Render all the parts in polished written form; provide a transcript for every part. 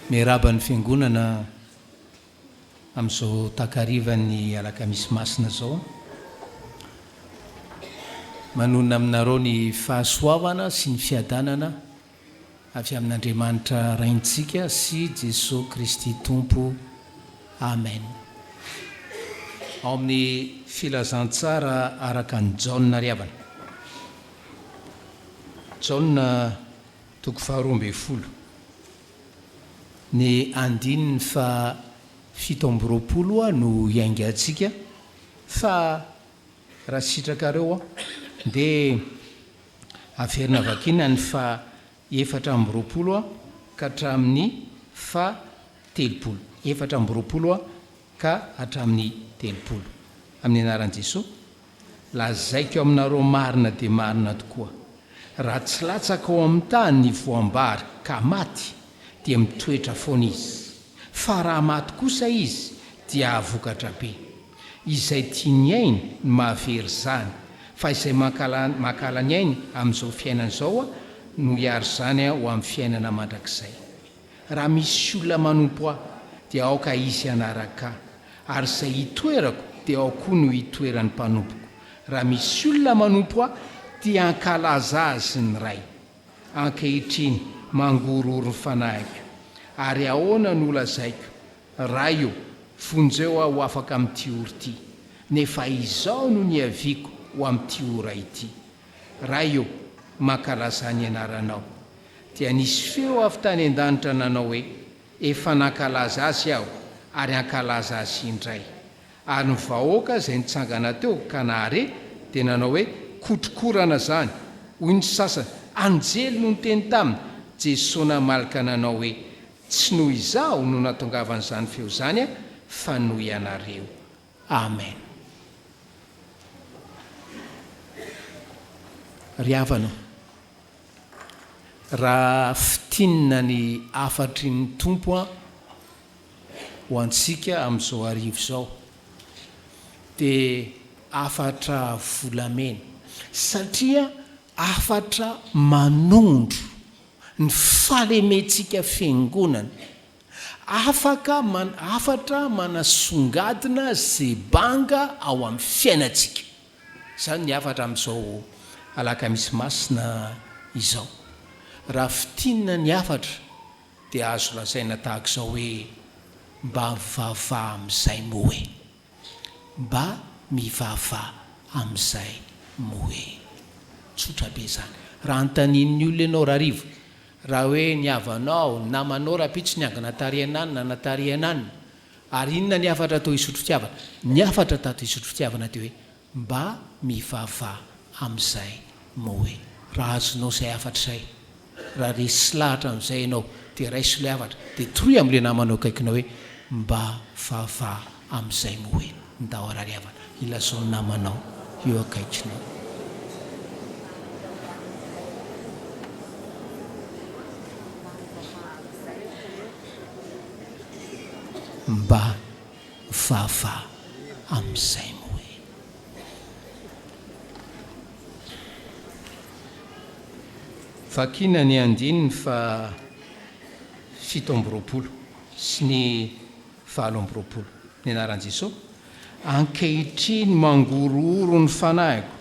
Miarahaba ny Fiangonana amin'izao takarivan'ny Alakamisy Masina izao. Manonona aminareo ny fahasoavana sy ny fiadanana avy amin'Andriamanitra Raintsika sy Jesoa Kristy Tompo. Amen. Ao amin'ny Filazantsara araka an'i Jaona ry havana. Jaona toko faharoa ambin'ny folo, ny andininy faha 27 no hiaingantsika fa raha sitrakareo dia averina vakiana ny faha 24 ka hatramin'ny faha 30. 24 ka hatramin'ny 30. Amin'ny anaran'i Jesoa, lazaiko aminareo marina dia marina tokoa, raha tsy latsaka ao amin'ny tany ny voam-bary ka maty, dia mitoetra foana izy. Fa raha maty kosa izy, dia hahavokatra be. Izay tia ny ainy no mahavery izany, fa izay mankahala mankahala ny ainy amin'izao fiainana izao no hiaro izany ho amin'ny fiainana mandrakizay. Raha misy olona manompo Ahy, dia aoka izy hanaraka Ahy, ary izay hitoerako, dia ao koa no hitoeran'ny mpanompoko. Raha misy olona manompo Ahy, dia hankalaza azy ny Ray. Ankehitriny, mangorohoro ny fanahiko. Ary ahoana no holazaiko, Ray ô, vonjeo aho ho afaka amin'ity ora ity. Nefa izao no niaviako ho amin'ity ora ity. Ray ô, mankalazà ny anaranao. Dia nisy feo avy tany an-danitra nanao hoe, Efa nankalaza azy aho, ary hankalaza azy indray. Ary ny vahoaka izay nitsangana teo ka nahare dia nanao hoe, Kotrokorana izany! Hoy ny sasany, Anjely no niteny taminy! Jesoa namaly ka nanao hoe, Tsy noho izaho no nahatongavan'izany feo izany fa noho ianareo. Amen. Ry havana o, raha fintinina ny hafatry ny Tompo ho antsika amin'izao hariva izao dia hafatra volamena satria hafatra manondro ny fahalementsika fiangonana, afaka hafatra manasongadina ze banga ao amin'ny fiainantsika. Izany ny hafatra amin'izao alakamisy masina izao. Raha fintinina ny hafatra dia azo lazaina tahaka izao hoe, mba mivavaha amin'izay moa e! Mba mivavaha amin'izay moa e! Tsotra be izany. Raha anontanian'ny olona ianao Rarivo, raha hoe ny havanao, ny namanao rahampitso niangona tary ananona na tary ananona, ary inona ny hafatra atao hisotro fitiavana? Ny hafatra tato hisotro fitiavana dia hoe Mba mivavaha amin'izay moe. Raha azonao izay hafatra izay, raha resy lahatra amin'izay ianao, dia raiso ilay hafatra, dia toroy amin'ilay namanao akaikinao hoe, Mba vavaha amin'izay moe. Ndao harary havana, ilazao ny namanao eo akaikinao. Mba vava amin'izay moa e. Vakina ny andininy faha 27 sy ny 28. Ny anaran'i Jesoa. Ankehitriny mangorohoro ny fanahiko,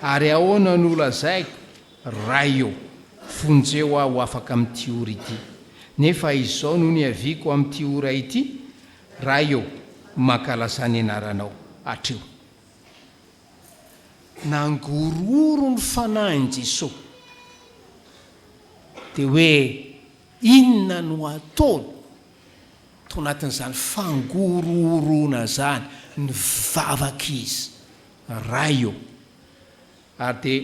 ary ahoana no holazaiko, Ray ô, vonjeo aho ho afaka amin'ity ora ity. Nefa izao no niaviako amin'ity ora ity, Ray ô, mankalazà ny anaranao hatreo. Nangorohoro ny fanahin'i Jesoa. Dia hoe inona no ataony tao anatin'izany fangorohoroana izany? Nivavaka izy, Ray ô. Ary dia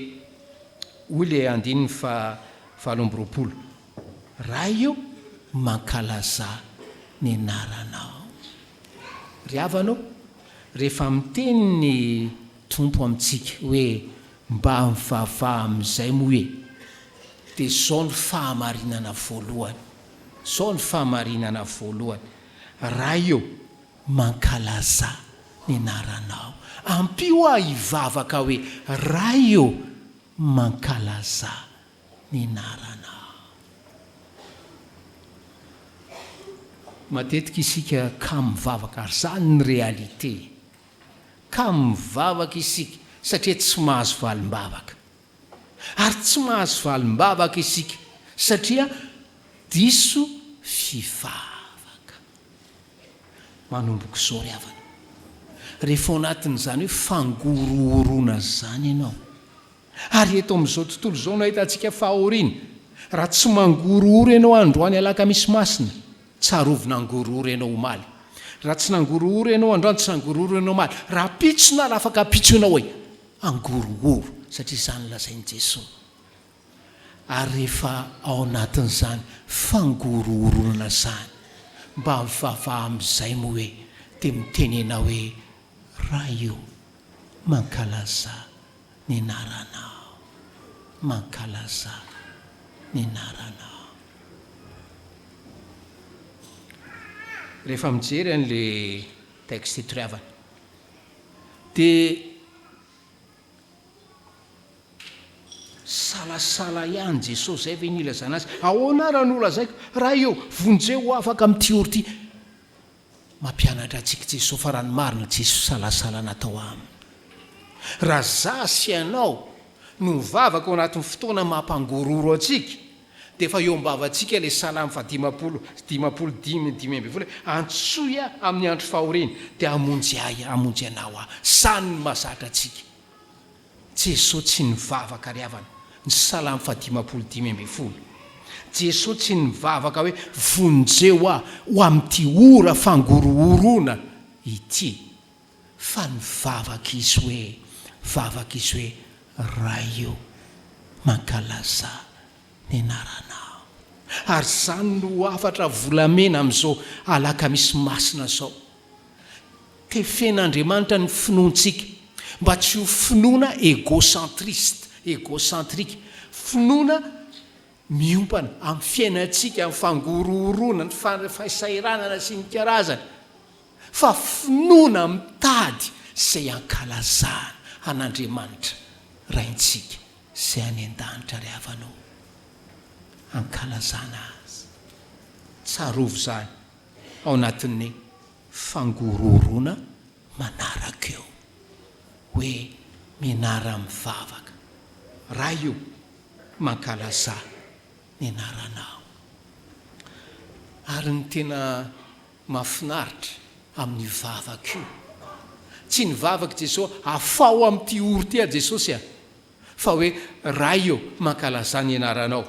hoy ilay andininy faha 28, Ray ô, mankalazà ny anaranao. Ry havana ô, rehefa miteny ny Tompo amintsika hoe mba mivavaha amin'izay moa e, dia izao ny fahamarinana voalohany, izao ny fahamarinana voalohany, Ray ô, Mankalazà ny anaranao. Ampio aho hivavaka hoe, Ray ô, mankalazà ny anaranao. Matetika isika kamo mivavaka ary izany ny réalité. Kamo mivavaka isika satria tsy mahazo valim-bavaka. Ary tsy mahazo valim-bavaka isika satria diso fivavaka. Manomboka izao ry havana, rehefa ao anatin'izany hoe fangorohoroana izany ianao, ary eto amin'izao tontolo izao no ahitantsika fahoriana, raha tsy mangorohoro ianao androany alakamisy masina, tsarovy nangorohoro ianao omaly. Raha tsy nangorohoro ianao androany, tsy nangorohoro ianao omaly. Rahampitso na rafakampitso ianao e! Angorohoro, satria izany lazain'i Jesoa. Ary rehefa ao anatin'izany fangorohoroana izany, mba mivavaha amin'izay moa hoe, dia mitenena hoe, Ray o, mankalazà ny anaranao, mankalazà ny anaranao. Rehefa mijery an'ilay texte eto ry havana, dia. Salasala ihany Jesosy, zay ve no ilazana azy? Ahoana ara no lazaiko? Ray ô, vonjeo ho afaka amin'ity ory ity. Mampianatra antsika Jesosy fa raha ny marina tsisy fisalasala natao aminy. Raha za sy ianao no mivavaka ao anatin'ny fotoana mampangororo antsika, dia efa eo am-bavantsika ilay salamo fahadimampolo, 55, 15 hoe, Antsoy aho amin'ny andro fahoriana, dia hamonjy ahy, hamonjy anao aho. Izany no mahazatra antsika. Jesoa tsy nivavaka ry havana, ny salamo fahadimampolo 15. Jesoa tsy nivavaka hoe vonjeo aho ho amin'ity ora fangorohoroana ity, fa nivavaka izy hoe, vavaka izy hoe, Ray o, mankalazà ny anaranao. Ary izany no hafatra volamena amin'izao alakamisy masina izao. Tefen'Andriamanitra ny finoantsika mba tsy ho finoana égocentriste, égocentrique, finoana miompana amin'ny fiainantsika, amin'ny fangorohoroana, ny fahasahiranana sy ny karazany, fa finoana mitady izay hankalazana an'Andriamanitra Raintsika izay any an-danitra ry havana ô. Hankalazana Azy. Tsarovy izany ao anatin'ny fangorohoroana manaraka eo hoe mianara mivavaka. Ray o, mankalazà ny anaranao. Ary ny tena mahafinaritra amin'io vavaka io, tsy nivavaka i Jesoa, afaho amin'ity ory ity aho Jesosy a! Fa hoe, Ray ô, mankalazà ny anaranao.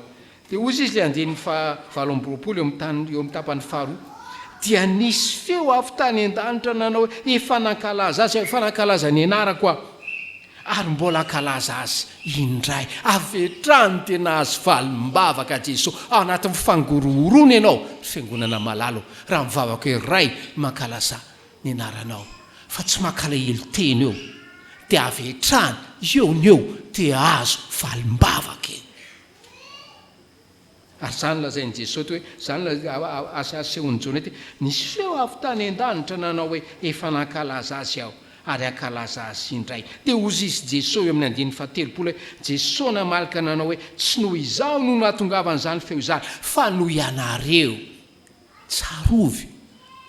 Dia hoy izy ilay andininy faha 28 eo amin'ny tany eo amin'ny tapany faharoa, Dia nisy feo avy tany an-danitra nanao hoe, Efa nankalaza azy aho, efa nankalaza ny anarako aho, ary mbola hankalaza azy indray. Avy hatrany dia nahazo valim-bavaka Jesoa. Ao anatin'ny fangorohoroana ianao, ry fiangonana malala ô, raha mivavaka hoe, Ray, mankalazà ny anaranao fa tsy mankalahelo tena eo dia avy hatrany eo ny eo dia azo valim-bavaka e! Ary izany lazain'i Jesoa eto hoe, izany asehon'i Jaona eto hoe, nisy feo avy tany an-danitra nanao hoe, efa nankalaza azy aho ary hankalaza azy indray. Dia hozy izy Jesoa eo amin'ny andininy fahatelopolo hoe, Jesoa namaly ka nanao hoe, tsy noho izaho no nahatongavan'izany feo izany, fa noho ianareo. Tsarovy,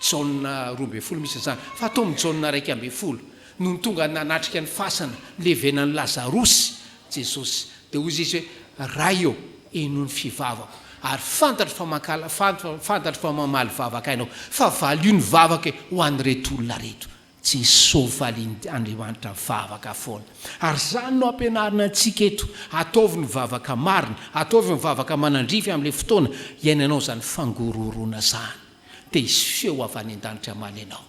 Jaona 12 misy an'izany, fa tao amin'ny Jaona 11, nony tonga nanatrika ny fasana nilevenan'i Lazarosy Jesosy, dia hoy Izy hoe, Ray ô, henoy ny fivavako, ary fantatro fa mankahala, fantatro fa mamaly vavaka Ianao, fa valio ny vavako e, ho an'ireto olona ireto. Jesoa valian' Andriamanitra vavaka foana. Ary izany no ampianarina antsika eto, ataovy ny vavaka marina, ataovy ny vavaka manandrify amin'ilay fotoana iainanao izany fangorohoroana izany, dia hisy feo avy any an-danitra hamaly anao,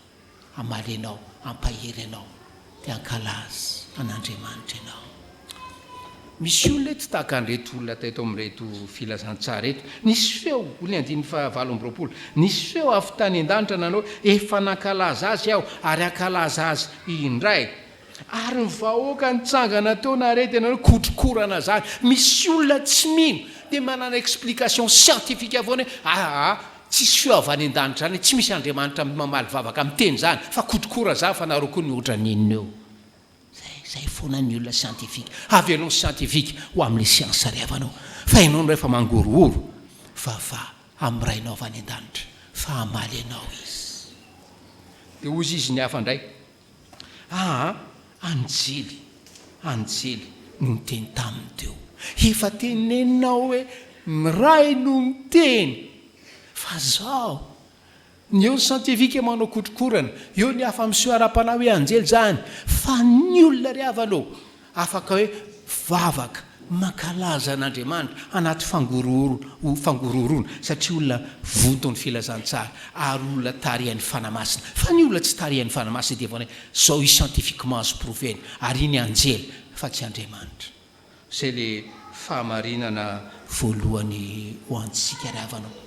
hamaly anao, hampahery anao, dia hankalaza an'Andriamanitra ianao. Misy olona eto tahaka an'ireto olona teto amin'ireto filazantsara ireto. Nisy feo, hoy ny andininy faha 28, nisy feo avy tany an-danitra nanao hoe, Efa nankalaza azy aho, ary hankalaza azy indray. Ary ny vahoaka nitsangana teo nahare dia nanao hoe, Kotrokorana izany. Misy olona tsy mino, dia manana explication scientifique foana hoe, aa, tsisy feo avy any an-danitra izany, tsy misy Andriamanitra mamaly vavaka miteny izany, fa kotrokorana izany fa nareo koa ny ohatran'inona eo. Zay, zay foana ny olona scientifique. Avelao ny scientifique ho amin'ilay siansa ry havanao. Fa ianao no efa mangorohoro. Vavaha amin'ny Rainao avy any an-danitra. Fa hamaly anao Izy. Dia hozy izy ny hafa indray, Aa, anjely, anjely no niteny taminy teo. Efa teneninao hoe ny Ray no niteny, fa zao, ny eo ny scientifique manao kotrokorana, eo ny hafa miseho ara-panahy hoe anjely izany, fa ny olona ry havana ô, Afaka hoe vavaka mankalaza an'Andriamanitra anaty fangorohoro fangorohoroana satria olona vonton'ny filazantsara ary olona tarihan'ny Fanahy Masina. Fa ny olona tsy tarihan'ny Fanahy Masina dia vao zao i scientifiquement azo prouver-na ary iny anjely fa tsy Andriamanitra. Zay le fahamarinana voalohany ho antsika ry havana ô.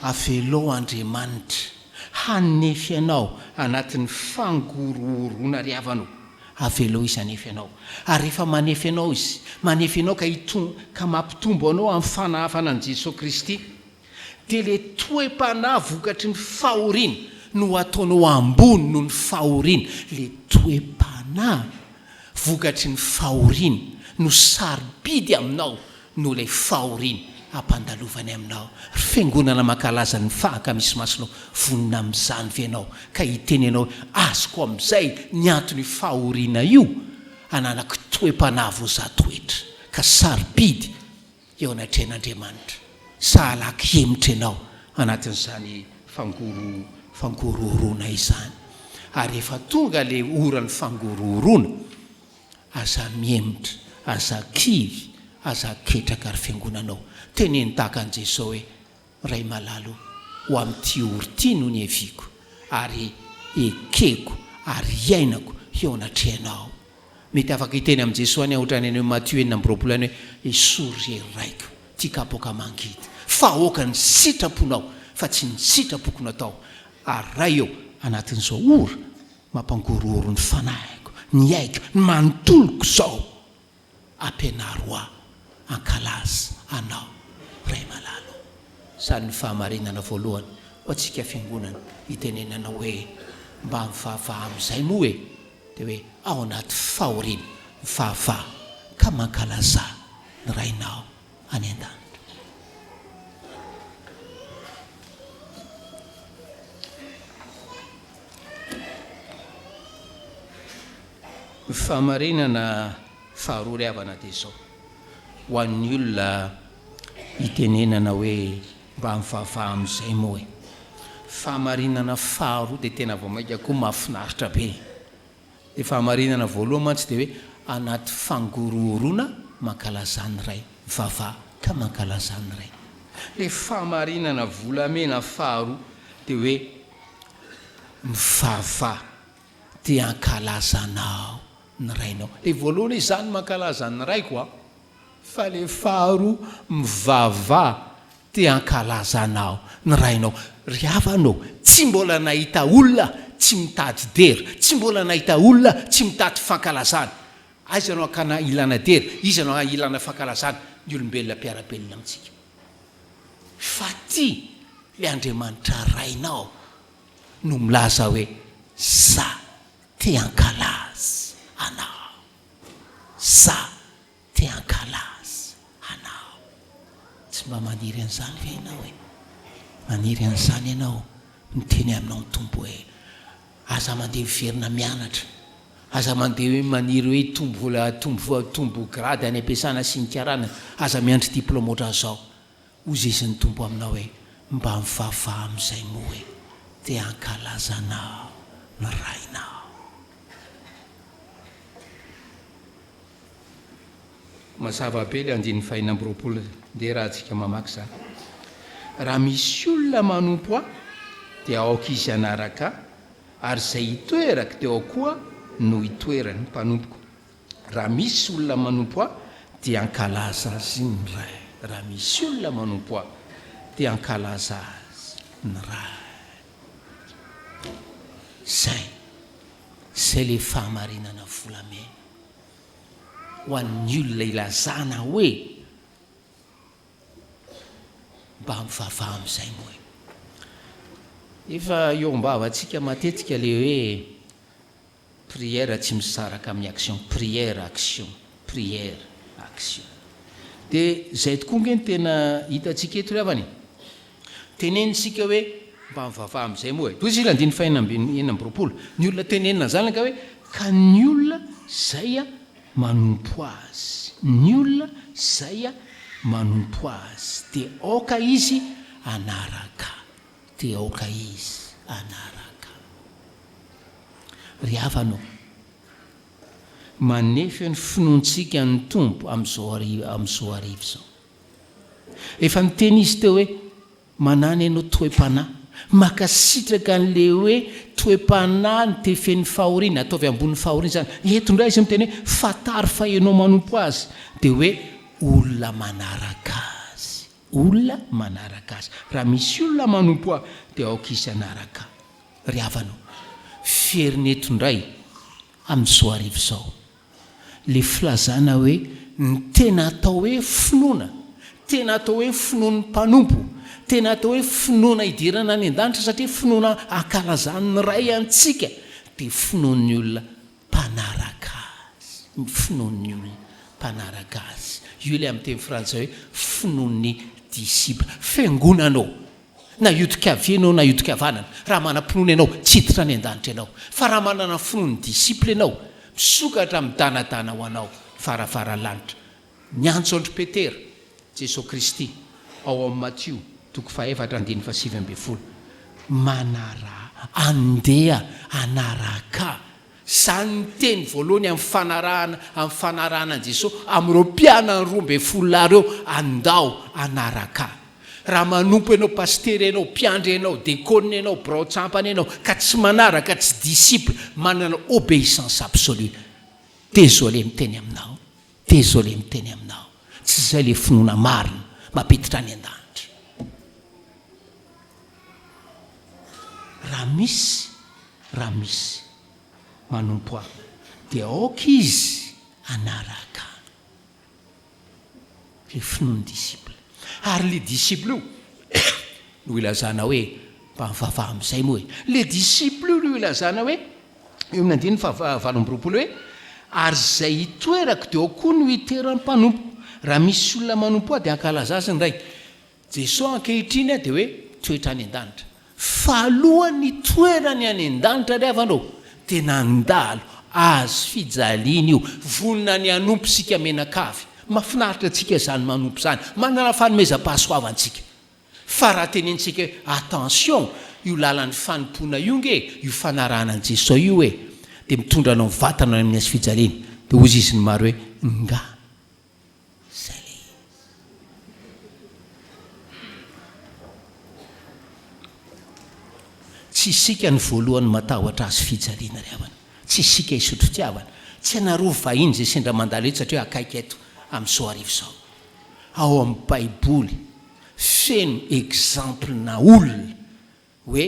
Avelao Andriamanitra hanefy anao anatin'ny fangorohoroana ry havana ô. Avelao Izy hanefy anao. Ary rehefa manefy anao Izy, manefy anao ka hitombo, ka mampitombo anao amin'ny fanahafana an'i Jesoa Kristy, dia ilay toe-panahy vokatry ny fahoriana no ataonao ambony noho ny fahoriana. Ilay toe-panahy vokatry ny fahoriana no sarobidy aminao noho ilay fahoriana ampandalovany aminao. Ry Fiangonana mankalaza ny fahaka misy masonao, vonona amin'izany ve ianao ka hiteny ianao hoe, azoko amin'izay ny anton'io fahoriana io, ananako toe-panahy voazaha toetra ka sarobidy eo anatrehan'Andriamanitra. Sahala ankihemotra ianao anatin'izany fangoro fangorohoroana izany. Ary rehefa tonga ilay oran'ny fangorohoroana, Aza mihemotra, aza kivy, aza ketraka ry fiangonanao. Teneno tahaka an'i Jesoa hoe, Ray malala o, ho amin'ity ory ity no niaviako, ary ekeko ary iainako eo anatrehanao. Mety afaka hiteny amin'i Jesoa any aho ohatran'ny any Matio 26 any hoe, Esory ry Raiko ity kapoaka mangidy, fa aoka ny sitraponao fa tsy ny sitrapoko no atao. Ary Ray ô, anatin'izao ora Mampangorohoro ny fanahiko, ny aiko, ny manontoloko izao. Ampianaro ahy hankalaza Anao, Ray malala ô. Izany no fahamarinana voalohany ho antsika Fiangonana, itenenana hoe mba mivavaha amin'izay moa e! Dia hoe ao anaty fahoriana, mivavaha ka mankalazà ny Rainao any an-danitra. Ny fahamarinana faharoa ry havana dia izao, ho an'ny olona itenenana hoe mba mivavaha amin'izay moa e. Fahamarinana faharoa dia tena vao mainka koa mahafinaritra be. Ilay fahamarinana voalohany mantsy dia hoe anaty fangorohoroana mankalazà ny Ray, mivavaha ka mankalazà ny Ray. Ilay fahamarinana volamena faharoa dia hoe mivavaha dia hankalaza anao ny Rainao. Ilay voalohany hoe izaho no mankalaza ny Raiko an! Fa ilay faharoa mivavaha dia hankalaza anao ny Rainao. Ry havana ô, tsy mbola nahita olona tsy mitady dera, tsy mbola nahita olona tsy mitady fankalazana. Aiza no hakana ilana dera, iza no ilana fankalazana? Ny olombelona mpiara-belona amintsika. Fa ty ilay Andriamanitra Rainao no milaza hoe, Za te hankalaza anao. Za te hankalaza anao. Tsy mba maniry an'izany ve ianao e? Maniry an'izany ianao? Miteny aminao ny Tompo hoe, Aza mandeha miverina mianatra. Aza mandeha hoe maniry hoe hitombo vola, hitombo, hitombo grade any am-piasana sy ny karana. Aza miandry diplôme ohatran'izao. Hoy ny Tompo aminao hoe, Mba mivavaha amin'izay moa e, te hankalaza anao ny Rainao. Mazava be ilay andininy faha 26, ndeha raha antsika mamaky izany. Raha misy olona manompo Ahy, dia aoka izy hanaraka Ahy, ary izay itoerako dia ao koa no hitoerany, mpanompoko. Raha misy olona manompo Ahy, dia hankalaza azy ny Ray. Raha misy olona manompo Ahy, dia hankalaza azy ny Ray. Izay, izay ilay fahamarinana volamena ho an'ny olona ilazana hoe mba mivavaha amin'izay moa e. Efa eo am-bavantsika matetika ilay hoe Prière tsy misaraka amin'ny action, prière action, prière action. Dia izay tokoa ange no tena hitantsika eto ry havana e. Tenenintsika hoe. Mba mivavaha amin'izay moa e. Tohizo izy andininy fahenina ambin'ny 26. Ny olona tenenina an'izany angaha hoe ka ny olona izay manompo azy. Ny olona izay manompo azy. Dia aoka izy hanaraka. Dia aoka izy hanaraka. Ry havana ô, manefy ny finoantsika ny Tompo amin'izao amin'izao hariva izao. Efa niteny Izy teo hoe, Manana ianao toe-panahy. Mankasitraka an'ilay hoe toe-panahy ny tefen'ny fahoriana, ataovy ambonin'ny fahoriana izany. Eto indray izy miteny hoe fantaro fa ianao manompo azy dia hoe olona manaraka azy. Olona manaraka azy. Raha misy olona manompo ahy dia aoka izy hanaraka ahy. Ry havana ô, feriny eto indray amin'izao hariva izao. Le filazana hoe ny tena atao hoe finoana, tena atao hoe finoan'ny mpanompo, tena atao hoe finoana hidirana any an-danitra satria finoana ankalazan'ny Ray antsika dia finoan'ny olona mpanaraka Azy, ny finoan'ny olona mpanaraka Azy. Io ilay amin'ny teny frantsay hoe finoan'ny disciple. Fiangonana ô! Na hiodika havia ianao na hiodika havanana, raha manam-pinoana ianao, tsy hiditra any an-danitra ianao. Fa raha manana ny finoan'ny disciple ianao, misokatra midanadana ho anao ny varavaran'ny lanitra. Niantso an-dry Petera, Jesoa Kristy, ao amin'ny Matio, toko fahefatra andininy fahasivy ambin'ny folo, Manaraha, andeha hanaraka. Izany ny teny voalohany amin'ny fanarahana, amin'ny fanarahana an'i Jesoa amin'ireo mpianany 12 lahy ireo, andao hanaraka. Raha manompo ianao, pasitera ianao, mpiandry ianao, dekônina ianao, biraon-tsampana ianao, ka tsy manaraka, tsy disciple, manana obéissance absolue. Désolé miteny aminao, désolé miteny aminao, tsy izay ilay finoana marina mampiditra any an-danitra. Raha misy, raha misy manompo ahy, dia aoka izy hanaraka ahy. Le finoan'ny disciple. Ary le disciple io no ilazana hoe, mba mivavaha amin'izay moa e. Le disciple io no ilazana hoe, eo amin'ny andininy faha 28 hoe, ary izay itoerako dia ao koa no itoeran'ny mpanompoko. Raha misy olona manompo ahy dia hankalaza azy ny Ray. Jesoa ankehitriny dia hoe mitoetra any an-danitra. Fa alohan'ny hitoerany any an-danitra ry havana ô, dia nandalo hazo fijaliana io. Vonona ny hanompo isika mianakavy. Mahafinaritra antsika izany manompo izany. Manana fanomezam-pahasoavantsika. Fa raha tenenintsika hoe attention, io lalan'ny fanompoana io nge, io fanarahana an'i Jesoa io e, dia mitondra anao mivantana any amin'ny hazo fijaliana. Dia hozy izy ny maro hoe, nga. Zay le izy. Tsy isika no voalohany matahotra hazo fijaliana ry havana. Tsy isika hisotro fitiavana. Tsy ianareo vahiny izay sendra mandalo eto satria akaiky eto amin'izao hariva izao. Ao amin'ny baiboly feno exemple-na olona Hoe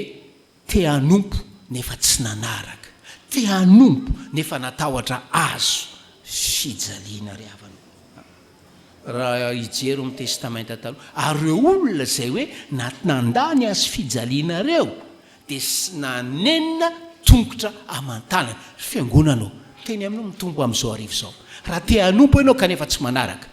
te hanompo nefa tsy nanaraka, te hanompo nefa natahotra azo fijaliana ry havana o. Raha hijery ny testamenta taloha, ary ireo olona izay hoe nandà ny hazo fijaliana ireo dia nanenina tongotra aman-tanana. Ry fiangonana o, miteny aminao ny Tompo amin'izao hariva izao, raha te hanompo ianao kanefa tsy manaraka,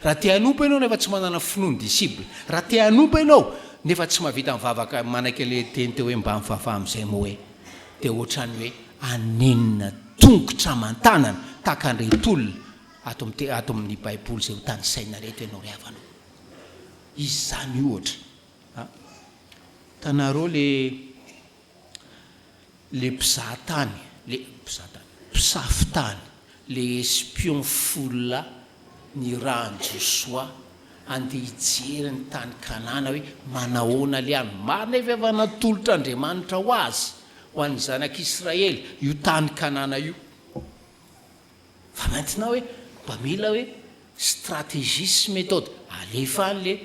Raha te hanompo ianao nefa tsy manana finoan'ny disciple. Raha te hanompo ianao nefa tsy mahavita mivavaka manaiky an'ilay teny teo hoe mba mivavaha amin'izay moa e. Dia ohatran'ny hoe hanenina tongotra aman-tanana tahaka an'ireto olona ato amin'ny ato amin'ny baiboly izay ho tanisaina ireto ianao ry havana o. Izany ohatra a. Hitanareo le le mpizaha tany, le mpizaha tany, mpisafo tany, le espion folo lahy nirahan'i Josoa handeha hijery ny tany Kanana hoe manahoana le any. Marina ve fa natolotr'Andriamanitra ho azy, ho an'ny zanak'Israely, io tany Kanana io? Fa maintenant hoe mba mila hoe stratégie sy méthode. Alefa any le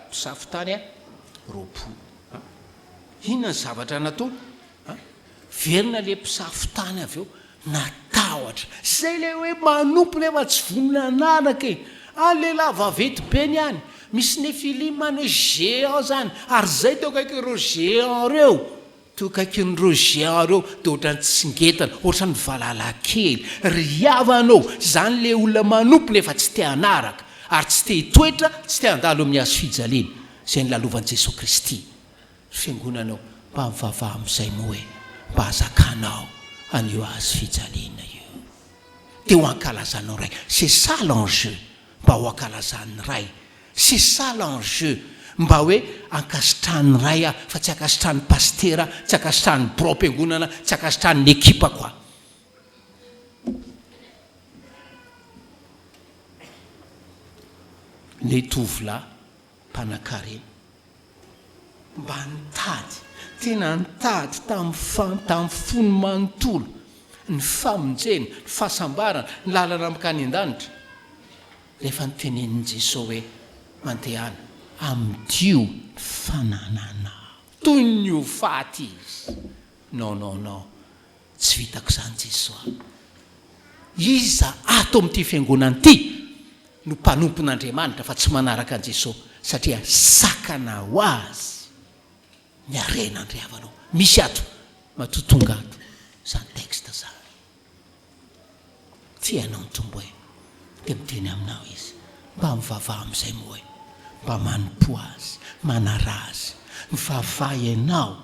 mpisafo tany a, 20. Inona ny zavatra nataony? Velona le mpisafo tany avy eo, natahotra. Zay le hoe manompo nefa tsy vonona hanaraka e! Any lehilahy vaventy be ny any, misy Nephilim any hoe géant zany, ary zay teo akaikin'ireo géant reo, teo akaikin'ireo géant reo de ohatran'ny tsingetana, ohatran'ny valala kely. Ry havana ô, zany le olona manompo nefa tsy te hanaraka, ary tsy te hitoetra, tsy te handalo amin'ny hazo fijaliana, zay nolalovan'i Jesoa Kristy. Fiangonana ô, mba mivavaha amin'izay moa e, mba hazakanao an'io hazo fijaliana io. Dia ho ankalazanao Ray. C'est ça l'enjeu, mba ho ankalazan'ny Ray. C'est ça l'enjeu, mba hoe ankasitrahan'ny Ray aho, fa tsy ankasitrahan'ny pasitera, tsy ankasitrahan'ny biraom-piangonana, tsy ankasitrahan'ny ekipako aho. Ilay tovolahy mpanankarena. Mba nitady, tena nitady tamin'ny fa, tamin'ny fony manontolo, ny famonjena, ny fahasambarana, ny lalana mankany an-danitra. Rehefa notenenin'i Jesoa hoe, Mandehana, amidio ny fanananao. Toy ny ho faty izy. Non, non, non. Tsy vitako izany Jesoa. Iza ato amin'ity fiangonana ity no mpanompon'Andriamanitra fa tsy manaraka an'i Jesoa satria sakana ho azy ny harena ndry havana ô. Misy ato matoa tonga ato izany texte izany. Tia anao ny Tompo e. Dia miteny aminao Izy. Mba mivavaha amin'izay moa e. Mba manompoa Azy, manaraha Azy. Mivavaha ianao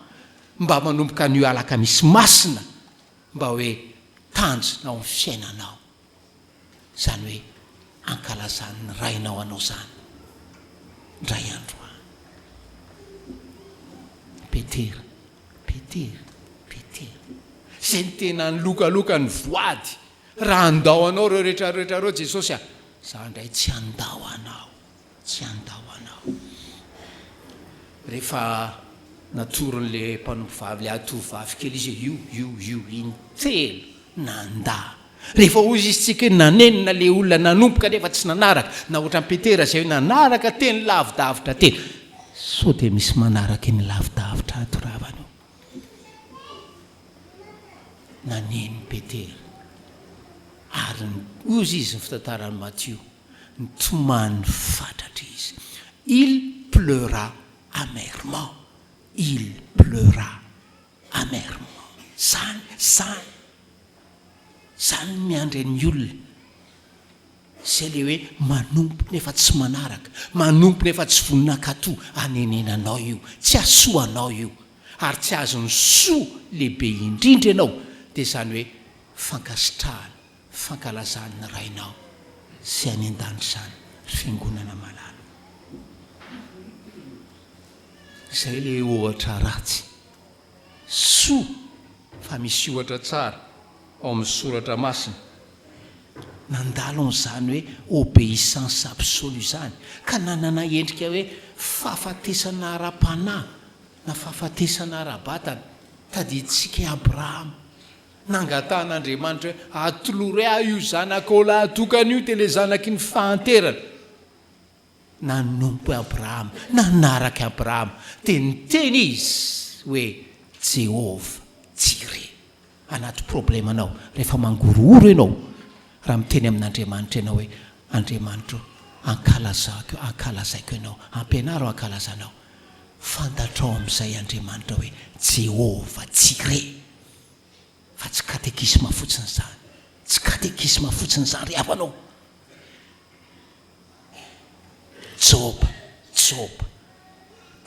Mba manomboka anio alakamisy masina mba hoe tanjona ao amin'ny fiainanao izany hoe ankalazan'ny Rainao anao izany indray andro any. Petera, Petera, Petera. Izay no tena nilokaloka nivoady raha handao anao ireo rehetra rehetra ireo Jesosy a! Za indray tsy handao anao. Tsy handao anao. Rehefa natoron'ilay mpanompovavy, ilay tovovavy kely izy hoe io, io, io, intelo nandà. Rehefa hoy izy tsika hoe nanenina ilay olona nanompo kanefa tsy nanaraka, na ohatran'i Petera izay hoe nanaraka teny lavidavitra teny. Sao dia misy manaraka eny lavidavitra ato ravana o. Naneno Petera. Ary hoy izy ny fitantaran'i Matio. Nitomany fatratra izy. Il pleura amèrement. Il pleura amèrement. Zany, zany, zany ny miandry an'ny olona. Izay le hoe manompo nefa tsy manaraka, manompo nefa tsy vonona hankatò, anenenanao io, tsy hahasoa anao io, ary tsy hahazo ny soa lehibe indrindra ianao, dia izany hoe fankasitrahana. Fankalazan'ny Rainao izay any an-danitra izany, ry Fiangonana malala. Izay ilay ohatra ratsy. Soa fa misy ohatra tsara ao amin'ny Soratra Masina. Nandalo an'izany hoe obéissance absolue izany, ka nanana endrika hoe fahafatesana ara-panahy na fahafatesana ara-batana. Tadidintsika i Abrahama. Nangatahan'Andriamanitra hoe, Atolory ahy io zanakao lahatokana io, dia ilay zanaky ny fahanterana. Nanompo Abrahama, nanaraka Abrahama, dia niteny izy hoe, Jehovah Jireh. Anaty problemanao, rehefa mangorohoro ianao, raha miteny amin'Andriamanitra ianao hoe, Andriamanitro, ankalazako, ankalazaiko ianao, ampianaro aho hankalaza anao. Fantatrao amin'izay Andriamanitra hoe Jehovah Jireh. Fa tsy katekisma fotsiny izany. Tsy katekisma fotsiny izany ry havana ô. Joba, Joba.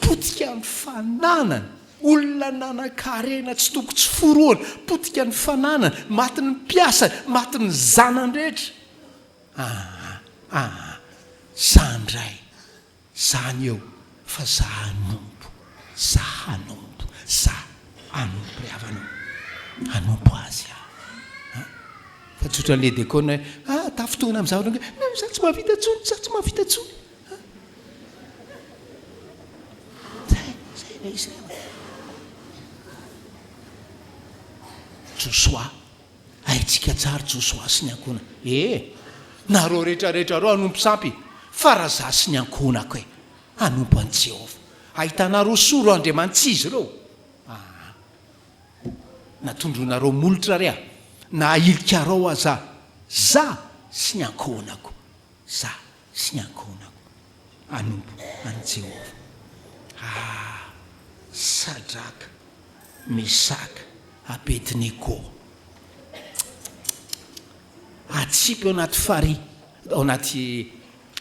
Potika ny fananany. Olona nanan-karena tsy toko tsy forohana. Potika ny fananany. Maty ny mpiasany. Maty ny zanany rehetra. Aa, aa. Za indray. Zany eo fa za hanompo, za hanompo, za hanompo ry havana ô, hanompo Azy aho a! Fa tsy ohatran'le dekona hoe ah tafintohina amin'ny zavatra hoe za tsy mahavita intsony, za tsy mahavita intsony a! Zay, zay ilay izy ry havana. Josoa. Haintsika tsara Josoa sy ny ankohonany. E! Nareo rehetra rehetra reo hanompo sampy, fa raha za sy ny ankohonako e! Hanompo an'i Jehovah. Ahitanareo soa ireo andriamani-tsy izy ireo. Aa! Na tondroinareo molotra re aho, na ahilikarao aza, za sy ny ankohonako, za sy ny ankohonako, hanompo an'i Jehovah. Aa! Sadraka, Mesaka, Abednego. Atsipy ao anaty farihy, ao anaty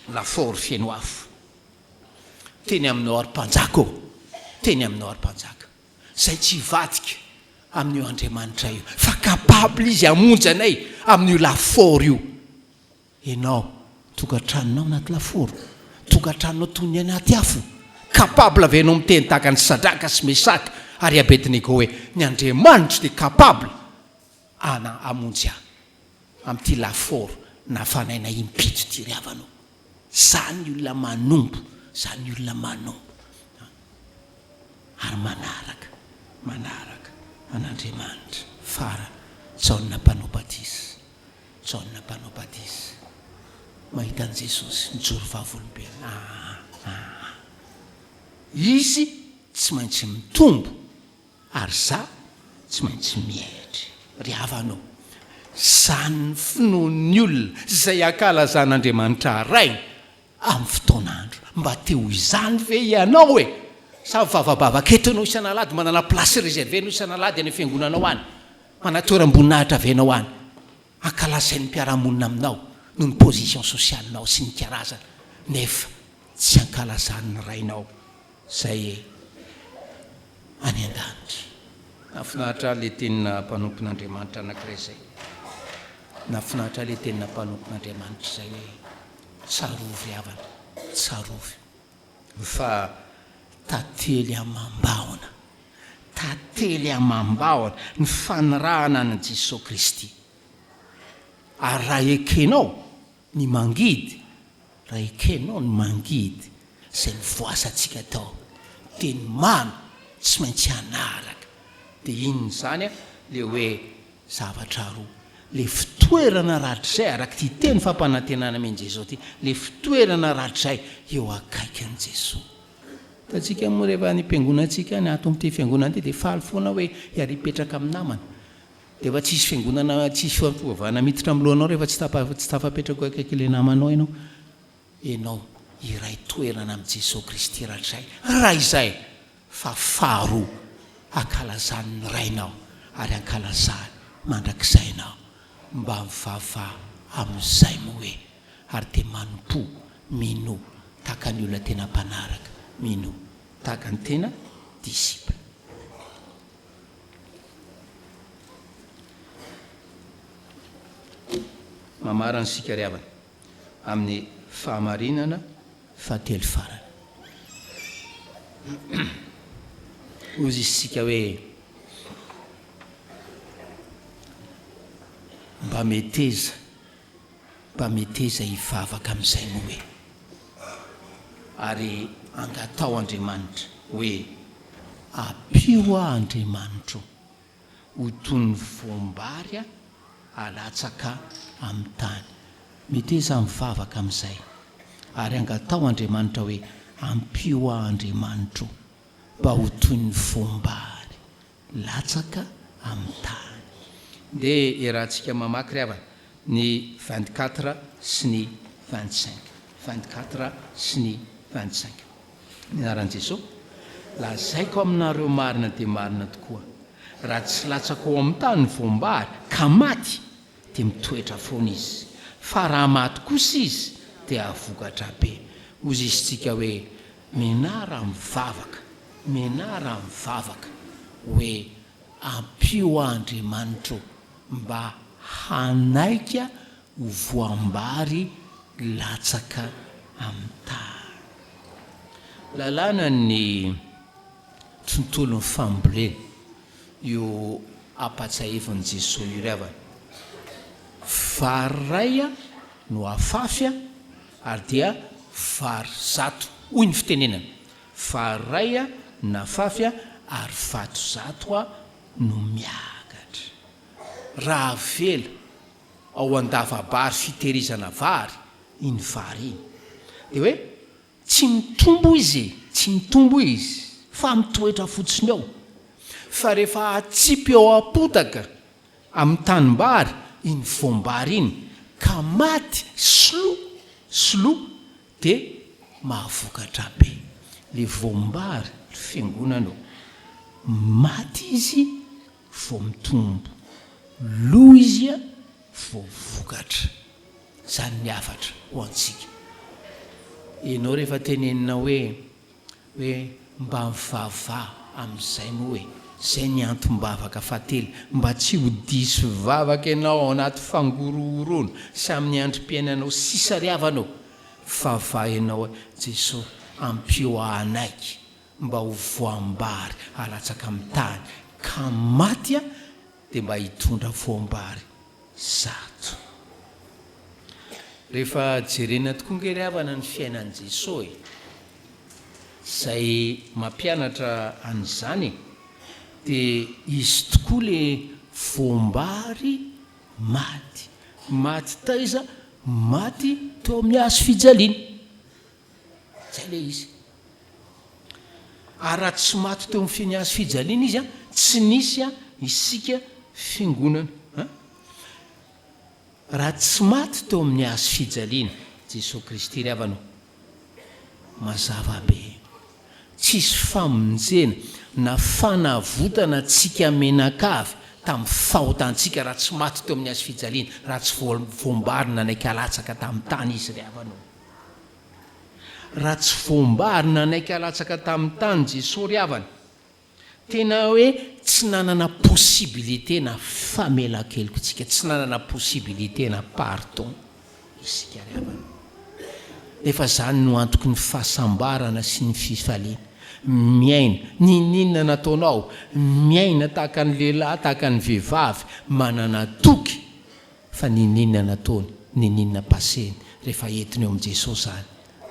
lafaoro feno afo. Teny aminao ary mpanjaka ô! Teny aminao ry mpanjaka. Zay tsy hivadika amin'io Andriamanitra io fa capable izy hamonjy anay amin'io lafaoro io. Enao tokantranonao anaty lafaoro, tokantranonao toy ny anaty afo, capable ve enao miteny tahaka an'i Sadraka sy Mesaka ary Abednego hoe ny Andriamanitro dia capable ana hamonjy ahy amin'ity lafaoro nafanaina impito ity ry havana o. Zany ny olona manompo, zany ny olona manompo ary manaraka, manaraka an'Andriamanitra. Farany, Jaona mpanao batisa, Jaona mpanao batisa, mahita an'i Jesosy mijoro vavolombelona, aa, aa. Izy tsy maintsy mitombo. Ary za tsy maintsy mietry. Ry havana ô, zany ny finoan'ny olona izay ankalazan'Andriamanitra Rainy amin'ny fotoan'andro. Mba te ho izany ve ianao e? Sa mivavabavaka eto ianao isan'alahady, manana place réservée ianao isan'alahady any am-fiangonanao any? Manana toeram-boninahitra ve ianao any? Ankalazain'ny mpiara-monina aminao noho ny position sociale-nao sy ny karazany, nefa tsy ankalazan'ny Rainao. Izay any an-danitra. Nahafinaritra ahy ilay tenina mpanompon'Andriamanitra anankiray izay. Nahafinaritra ahy ilay tenina mpanompon'Andriamanitra izay hoe, Tsarovy havana, tsarovy fa tantely amam-bahona, tantely amam-bahona ny fanirahana an'i Jesoa Kristy. Ary raha ekenao ny mangidy, raha ekenao ny mangidy izay nivoasantsika tao, dia ny mamy tsy maintsy hanaraka. Dia inona izany an? Ilay hoe zavatra roa. Ilay fitoerana rahatrizay, araka ity teny fampanantenana amen'i Jesoa ity, ilay fitoerana rahatrizay eo akaikin'i Jesoa. Hitantsika moa rehefa any am-piangonantsika any, ato amin'ity fiangonana ity, dia faly foana hoe hiara-hipetraka amin'ny namana. Dia efa tsisy fiangonana, tsisy fampivavahana miditra amin'ny lohanao rehefa tsy tapa, tsy tafapetraka eo akaiky ilay namanao ianao. Ianao iray toerana amin'i Jesoa Kristy rahatrizay, raha izay, fa faharoa, ankalazany ny Rainao ary ankalazany mandrakizay ianao. Mba mivavaha amin'izay moa e! Ary dia manompoa, minoa, tahaka ny olona tena mpanaraka, minoa, tahaka ny tena disciple. Mamarana isika ry havana amin'ny fahamarinana fahatelo farany. Hozy isika hoe mba meteza, mba meteza hivavaka amin'izay moa e. Ary angatao Andriamanitra hoe ampio aho Andriamanitro ho toy ny voam-bary alatsaka amin'ny tany. Meteza mivavaka amin'izay ary angatao Andriamanitra hoe ampio aho Andriamanitro mba ho toy ny voam-bary latsaka amin'ny tany. Ndeha iarahantsika mamaky ry havana ny 24 sy ny 25. 24 sy ny 25. Ny anaran'i Jesoa. Lazaiko aminareo marina dia marina tokoa, raha tsy latsaka ao amin'ny tany ny voam-bary ka maty, dia mitoetra foana izy. Fa raha maty kosa izy, dia hahavokatra be. Hoy isika hoe, Menara mivavaka. Menara mivavaka hoe ampio aho Andriamanitro mba hanaika ho voambary latsaka amin'ny tany. Lalàna ny tontolon'ny fambolena io ampatsiahivin'i Jesoa io ry havana. Vary iray no afafy ary dia vary zato hoy ny fitenenana. Vary iray nafafy ary vato zato no miakatra. Raha avela ao an-dava-bary fitehirizana vary iny vary iny dia hoe tsy mitombo izy e, tsy mitombo izy fa mitoetra fotsiny ao. Fa rehefa atsipy ao am-potaka amin'ny tanimbary iny voam-bary iny ka maty slo slo dia mahavokatra be le voam-bary ry fiangonana ô! Maty izy vao mitombo, lo izy vao vokatra. Zany ny hafatra ho antsika. Enao rehefa tenenina hoe hoe. Mba mivavaha amin'izay moa e! Zay ny antom-bavaka fahatelo, mba tsy ho diso vavaka ianao ao anaty fangorohoroana sy amin'ny androm-piainanao sisa ry havana ô! Mivavaha ianao hoe, Jesoa, ampio aho hanaiky mba ho voam-bary alatsaka amin'ny tany ka maty aho dia mba hitondra voam-bary zato. Rehefa jerena tokoa nge ry havana ny fiainan'i Jesoa e! Izay mampianatra an'izany e! Dia izy tokoa le voam-bary maty. Maty taiza? Maty teo amin'ny hazo fijaliana. Zay le izy. Ary raha tsy maty teo amin'ny feny hazo fijaliana izy an, tsy nisy an isika fiangonana an. Raha tsy maty teo amin'ny hazo fijaliana Jesoa Kristy ry havana ô, mazava be, tsisy famonjena na fanavotana antsika menakavy tamin'ny fahotantsika raha tsy maty teo amin'ny hazo fijaliana, raha tsy voambary nanaiky halatsaka tamin'ny tany Izy ry havana ô. Raha tsy voambary nanaiky halatsaka tamin'ny tany Jesoa ry havana, tena hoe tsy nanana possibilité na famelan-keloka isika, tsy nanana possibilité na pardon isika ry havana. Nefa izany no antoky ny fahasambarana sy ny fifaliana. Miaina, n'inon'inona nataonao, miaina tahaka ny lehilahy, tahaka ny vehivavy, manana toky Fa niniana nataony, niniana passé-ny, rehefa entiny eo amin'i Jesosy izany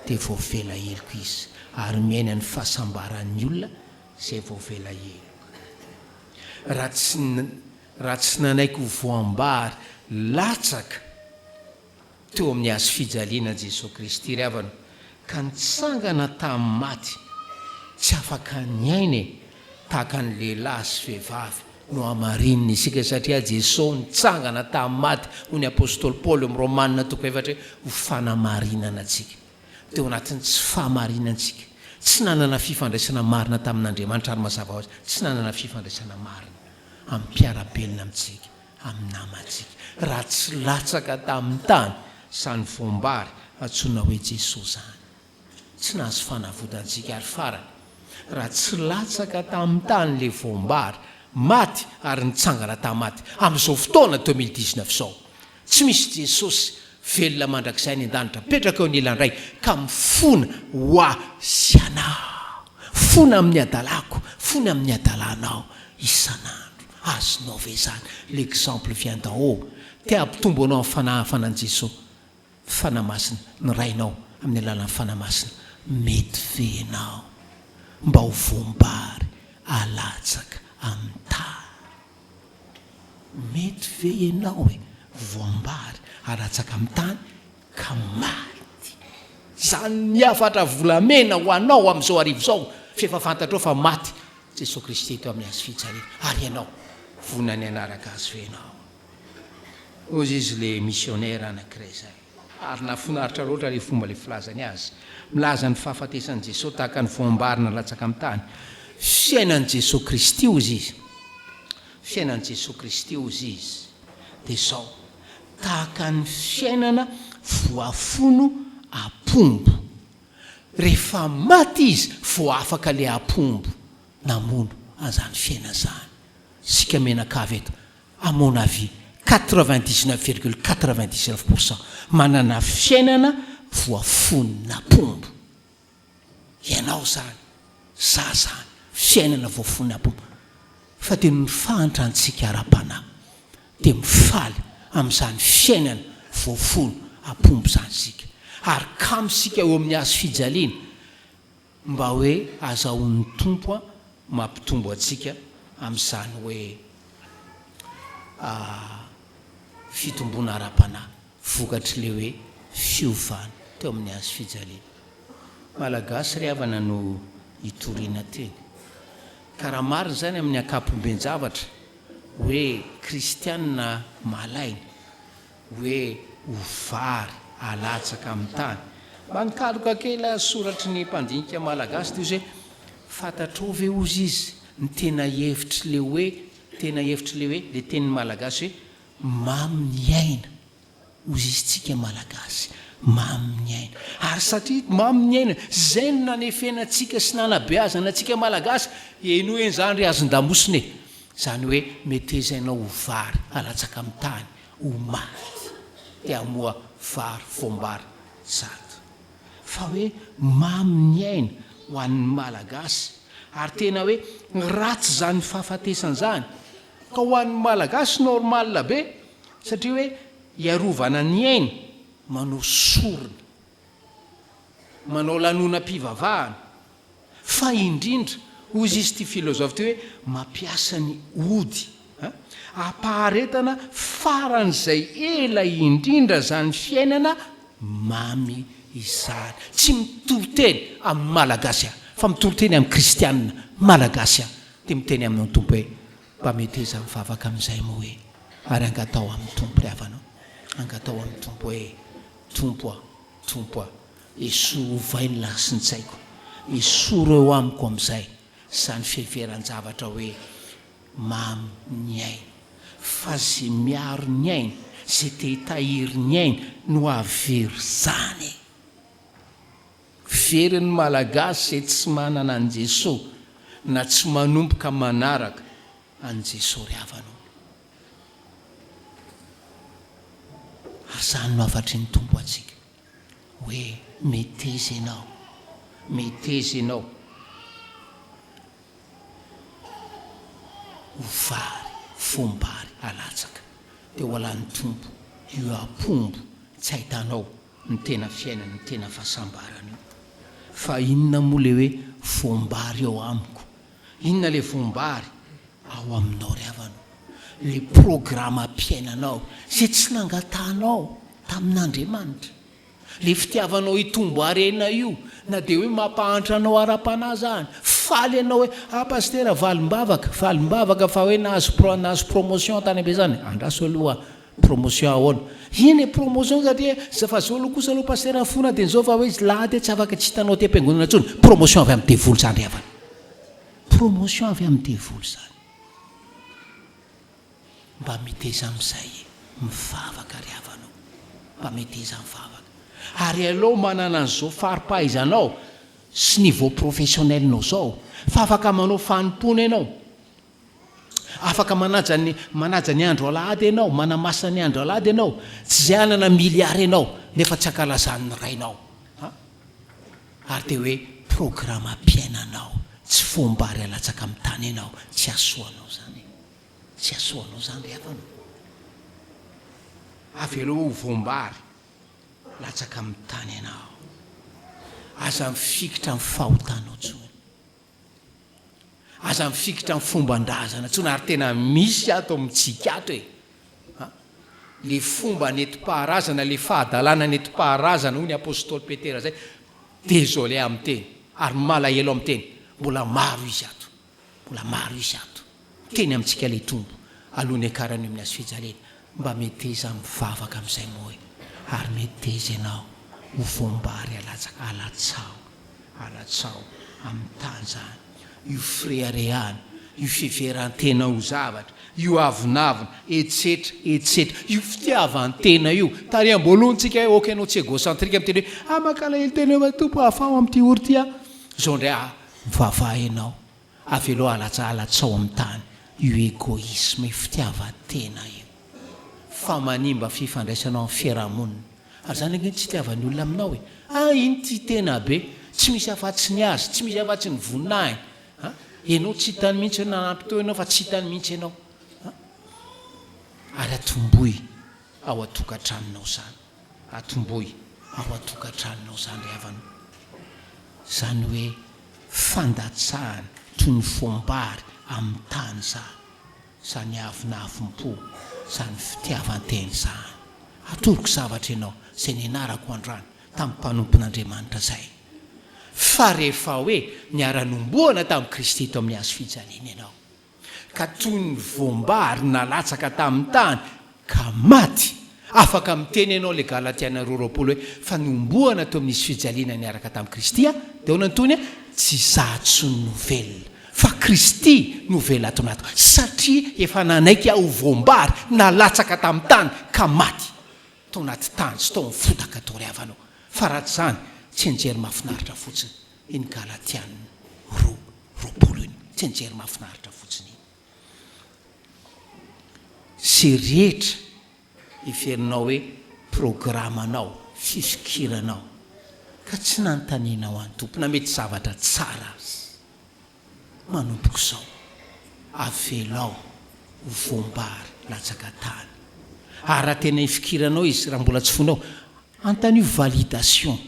dia voavela heloka izy ary miaina ny fahasambaran'ny olona izay voavela heloka. Raha tsy raha tsy nanaiky ho voambary latsaka teo amin'ny hazo fijaliana Jesosy Kristy ry havana ka nitsangana tamin'ny maty, tsy afaka niaina e, tahaka ny lehilahy sy vehivavy no hamarinina isika satria Jesoa nitsangana tamin'ny maty hoy ny apostoly Paoly eo amin'ny Romana toko efatra hoe ho fanamarinana antsika teo anatin'ny tsy fahamarinantsika, tsy nanana fifandraisana marina tamin'Andriamanitra ary mazava ho azy tsy nanana fifandraisana marina amin'ny mpiara-belona amintsika, amin'ny namantsika raha tsy latsaka tamin'ny tany izany voam-bary antsoina hoe Jesoa izany. Tsy nahazo fanavotantsika ary farany, raha tsy latsaka tamin'ny tany le voam-bary, maty ary nitsangana tamin'ny maty, amin'izao fotoana 2019 izao, tsy misy Jesosy velona mandrakizay any an-danitra mipetraka eo anilan'ny Ray ka mifona ho ahy sy anao, fona amin'ny hadalako, fona amin'ny hadalanao isan'andro. Azonao ve izany? L'exemple vient d'en haut. Te hampitombo anao amin'ny fanahafana an'i Jesosy. Fanahy Masina, ny Rainao amin'ny alalan'ny Fanahy Masina, mety ve ianao mba ho voam-bary alatsaka amin'ny tany? Mety ve ianao e, voam-bary alatsaka amin'ny tany ka maty? Izany ny hafatra volamena ho anao amin'izao hariva izao, f'efa fantatrao fa maty Jesoa Kristy teo amin'ny hazo fijaliana, ary ianao, vonona ny hanaraka Azy ve ianao? Hozy izy le missionnaire anakiray zay. Ary nahafinaritra loatra le fomba le filazany azy. Milaza ny fahafatesan'i Jesoa tahaka ny voam-bary nalatsaka amin'ny tany. Fiainan'i Jesoa Kristy hozy izy. Fiainan'i Jesoa Kristy hozy izy. Dia zao. Tahaka ny fiainana voafono apombo. Rehefa maty izy vao afaka le apombo namono an'izany fiainana izany. Isika mianakavy eto. À mon avis, 99,99 pour cent manana fiainana voafonon'apombo. Ianao izany, za izany, fiainana voafonon'apombo. Fa dia noho ny fahantrantsika ara-panahy dia mifaly amin'izany fiainana voafono apombo izany isika. Ary kamo isika eo amin'ny hazo fijaliana. Mba hoe azahoan'ny Tompo mampitombo antsika amin'izany hoe fitomboana ara-panahy vokatr'ilay hoe fiovana teo amin'ny hazo fijaliana. Malagasy ry havana no itoriana teny. Ka raha marina izany amin'ny ankapoben-javatra hoe kristianina malaina, hoe ho vary alatsaka amin'ny tany. Mba nikaroka kely aho soratry ny mpandinika malagasy dia ozy hoe fantatrao ve ozy izy ny tena hevitry le hoe tena hevitry le hoe le tenin'ny malagasy hoe mamy ny aina ozy izy tsika malagasy. Mamy ny aina. Ary satria mamy ny aina, izay no nanefena antsika sy nanabeazana antsika Malagasy, henoy an'izany ry hazon-damosina e! Izany hoe metezainao ho vary alatsaka amin'ny tany, ho maty, dia hamoa vary voam-bary zato. Fa hoe mamy ny aina ho an'ny Malagasy, ary tena hoe ratsy izany fahafatesana izany, ka ho an'ny Malagasy normal be, satria hoe hiarovana ny aina, manao sorona, manao lanonam-pivavahana, fa indrindra, hoy izy ity philosophe ity hoe, mampiasa ny ody hampaharetana faran'izay ela indrindra izany fiainana mamy izany. Tsy mitory teny amin'ny Malagasy aho, fa mitory teny amin'ny Kristianina Malagasy aho, dia miteny aminao ny Tompo hoe, Mba meteza mivavaka amin'izay moa e! Ary angataho amin'ny Tompo ry havana o! Angataho amin'ny Tompo hoe, Tompo a! Tompo a! Esory ovay ny lasin-tsaiko, esory eo amiko amin'izay izany fiheveran-javatra hoe mamy ny aina. Fa ze miaro ny ainy, ze te hitahiry ny ainy no hahavery izany e! Very ny Malagasy izay tsy manana an'i Jesoa na tsy manomboka manaraka an'i Jesoa ry havana o. Ary izany no hafatry ny Tompo antsika hoe meteza ianao, meteza ianao ho vary, voam-bary alatsaka dia ho alan'ny Tompo io apombo tsy ahitanao ny tena fiainana, ny tena fahasambarana io. Fa inona moa le hoe voam-bary ao amiko? Inona le voam-bary ao aminao ry havana o? Le programam-piainanao izay tsy nangatahanao tamin'Andriamanitra. Le fitiavanao hitombo harena io, na dia hoe mampahantra anao ara-panahy zany. Faly ianao hoe, ah pasitera valim-bavaka, valim-bavaka fa hoe nahazo pro, nahazo promotion tany am-piasana. Andraso aloha Promotion ahoana? Iny e promotion satria za fa zao aloha kosa aloha pasitera fona dia zao fa hoe izy lahady tsy afaka tsy hitanao aty am-piangonana intsony. Promotion avy amin'ny devoly izany ry havana. Promotion avy amin'ny devoly izany. Mba meteza amin'izay e, mivavaka ry havana o. Mba meteza mivavaka. Ary aleo manana an'izao fari-pahaizanao sy niveau professionnel-nao izao fa afaka manao fanompoana ianao. Afaka manaja ny manaja ny andro alahady ianao, manamasina ny andro alahady ianao, tsy izay hanana milliard ianao nefa tsy ankalazan'ny rainao. Ha? Ary dia hoe programam-piainanao, tsy foam-bary alatsaka amin'ny tany ianao, tsy hahasoa anao izany e. Tsy hahasoa anao izany ry havana o. Avelao ho voam-bary latsaka amin'ny tany ianao. Aza mifikitra amin'ny fahotanao intsony. Aza mifikitra amin'ny fomban-drazana intsony ary tena misy ato amintsika ato e! A! Le fomba nentim-paharazana, le fahadalana nentim-paharazana hoy ny apostoly Petera zay, désolé amin'ny teny ary malahelo amin'ny teny, mbola maro izy ato, mbola maro izy ato, miteny amintsika le Tompo aloha ny hiakarany eo amin'ny hazo fijaliana, mba meteza mivavaka amin'izay moa e! ary meteza ianao ho voam-bary alatsaka, alatsaho. Alatsaho amin'ny tany izany io fireharehana, io fiheveran-tena ho zavatra, io avonavona, etsetra, etsetra. Io fitiavan-tena io. Tary am-boalohany tsika hoe ok ianao tsy egocentrique miteny hoe ah mankalahelo tena eo Tompo afaho amin'ity ory ity aho. Izao indray ah mivavaha ianao, avelao alatsa alatsaho amin'ny tany io egoisme, io fitiavan-tena io. Fa manimba fifandraisanao amin'ny fiarahamonina. Ary zany ange no tsy itiavan'ny olona aminao e! Ah iny tia tena be, tsy misy afa-tsy ny azy, tsy misy afa-tsy ny voninahiny. Ah, ianao tsy hitany mihitsy hoe nanampy teo ianao fa tsy hitany mihitsy ianao. Ah, ary atombohy ao an-tokantranonao izany, atombohy ao an-tokantranonao izany ry havana o. Izany hoe fandatsahana toy ny voam-bary amin'ny tany izany. Izany avonavom-po, izany fitiavan-tena izany. Atoroko zavatra ianao, izay nianarako androany tamin'ny mpanompon'Andriamanitra izay. Fa rehefa hoe niara-nombohana tamin'i Kristy teo amin'ny hazo fijaliana ianao, ka toy ny voam-bary nalatsaka tamin'ny tany ka maty, afaka miteny ianao ilay Galatiana 22 hoe, fa nohomboana teo amin'ny hazo fijaliana niaraka tamin'i Kristy aho, dia ahoana ny tohiny? Tsy izaho intsony no velona, fa Kristy no velona ato anatiko, satria efa nanaiky aho ho voam-bary nalatsaka tamin'ny tany ka maty. Tao anaty tany sy tao amin'ny fotaka tao ry havana ô. Fa raha tsy izany, tsianjery mahafinaritra fotsiny iny Galatiana 2, 20 iny. Tsianjery mahafinaritra fotsiny iny. Izay rehetra heverinao hoe programanao, fifikiranao, ka tsy nanontanianao an'ny Tompo na mety zavatra tsara aza. Manomboka izao, avelao ho voam-bary latsaka tany. Ary raha tena ifikiranao izy, raha mbola tsy fonao, antanio validation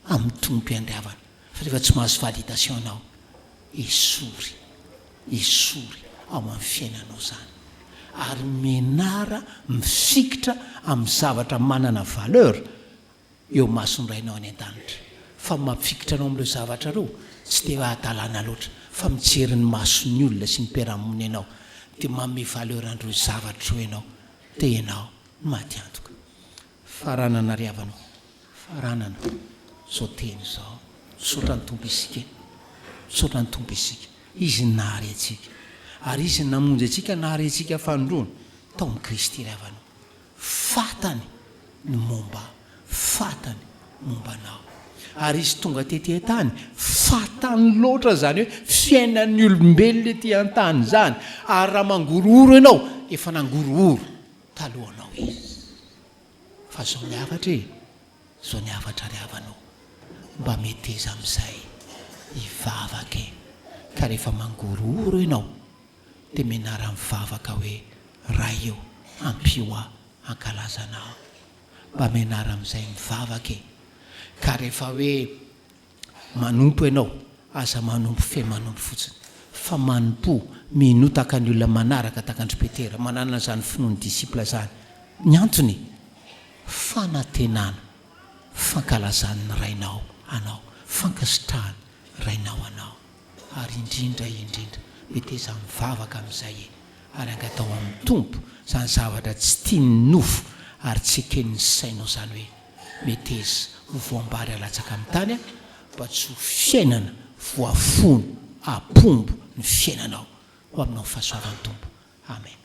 amin'ny Tompo iandriavana. Fa rehefa tsy mahazo validation ianao, esory, esory ao amin'ny fiainanao izany. Ary mianara mifikitra amin'ny zavatra manana valeur eo imason'ny Rainao any an-danitra. Fa mampifikitra anao amin'ireo zavatra ireo, tsy dia hoe hadalana loatra, fa mijery ny mason'ny olona sy ny mpiara-monina ianao, dia manome valeur an'ireo zavatra ireo ianao, dia ianao no maty antoka. Faranana ry havana ô, faranana izao teny izao. Misaotra ny Tompo isika e. Misaotra ny Tompo isika. Izy no nahary antsika. Ary Izy no namonjy antsika, nahary antsika fanindroany tao amin'i Kristy ry havana ô. Fantany ny momba Fantany momba anao. Ary Izy tonga tety an-tany, fantany loatra izany hoe fiainan'ny olombelona ety an-tany izany. Ary raha mangorohoro ianao, efa nangorohoro talohanao Izy. Fa izao ny hafatra e, izao ny hafatra ry havana ô, mba meteza amin'izay hivavaka e. Ka rehefa mangorohoro ianao, dia mianara mivavaka hoe, Ray ô, ampio aho hankalaza Anao. Mba mianara amin'izay mivavaka e! Ka rehefa hoe manompo ianao, aza manompo fe manompo fotsiny, fa manompoa, minoa tahaka ny olona manaraka tahaka an-dry Petera, mananana izany finoan'ny disciple izany. Ny antony? Fanantenana, fankalazan'ny Rainao anao, fankasitrahan'ny Rainao anao. Ary indrindra indrindra, meteza mivavaka amin'izay e! Ary angataho amin'ny Tompo izany zavatra tsy tian'ny nofo ary tsy eken'ny sainao izany hoe, meteza ho voam-bary alatsaka amin'ny tany aho, mba tsy ho fiainana voafono apombo ny fiainanao ho aminao ny fahasoavan'ny Tompo. Amen.